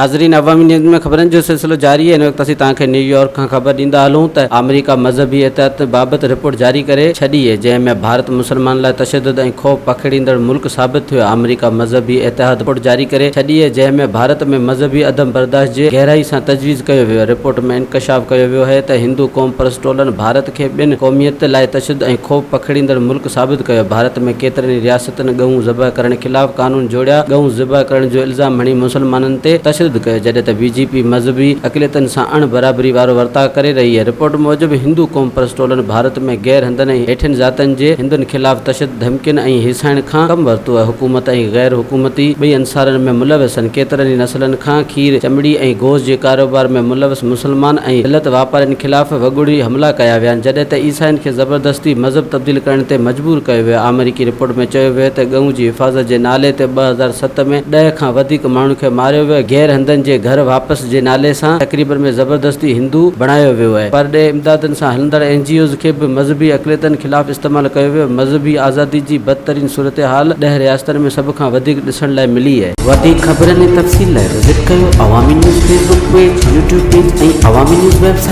ناظرين عوامي نيوز ۾ خبرن جو سلسلو جاري آهي هن وقت اسين توهان کي نيويارڪ کان خبر ڏيندا هلون ته آمريڪا مذهبي احتياط بابت رپورٽ جاري ڪري ڇڏي اهي جنهن ۾ ڀارت مسلمانن لاء تشدد ۽ خوف پکيڙيندڙ ملڪ ثابت ٿيو آهي آمريڪا مذهبي احتياط رپورٽ جاري ڪري ڇڏي اهي جنهن ۾ ڀارت ۾ مذهبي عدم برداشت جي گهرائي سان تجويز ڪيو ويو آهي رپورٽ ۾ انڪشاف ڪيو ويو اهي ته هندو قوم پرست ٽولن ڀارت کي ٻن قوميت لاء تشدد ۽ خوف پکيڙيندڙ ملڪ ثابت ڪيو ڀارت ۾ ڪيترن ئي رياستن ڳئون ذبح ڪرڻ خلاف قانون جوڙيا، ڳئون ذبح ڪرڻ جو الزام هڻي مسلمانن تي تشدد ڪيو، جڏهن ته بي جي پي مذهبي اقليتن سان اڻ برابري وارو ورتاء ڪري رهي آهي. رپورٽ موجب هندو قومپرست ٽولن ڀارت ۾ غير هندن ۽ هيٺين ذاتن جي هندن خلاف تشدد، ڌمڪين ۽ هيسائڻ کان ڪم ورتو آهي. حڪومت ۽ غير حڪومتي ٻئي عنصرن ۾ ملوث آهن. ڪيترن ئي نسلن کان کير، چمڙي ۽ گوشت جي ڪاروبار ۾ ملوث مسلمان ۽ دلت واپارين خلاف وڳوڙي حملا ڪيا ويا آهن، جڏهن ته عيسائين کي زبردستي مذهب تبديل ڪرڻ تي مجبور ڪيو ويو. آمريڪي رپورٽ ۾ چيو ويو ته ڳئون جي حفاظت جي نالي تي 2007 ۾ ڏهه کان وڌيڪ ماڻهن کي ماريو ويو، غير هندن جي گهر واپس جي نالي سان تقريبن ۾ زبردستي هندو بڻايو ويو ۽ پرڏيهه امدادن سان هلندڙ اين جي اوز کي به مذهبي اقليتن خلاف استعمال ڪيو ويو. مذهبي آزادي جي بدترين صورتحال ڏهه رياستن ۾ سڀ کان وڌيڪ ڏسڻ لاء ملي. وڌيڪ خبرن ۽ تفصيل لاء وزٽ ڪيو Awami news Facebook page, YouTube page ۽ Awami news website.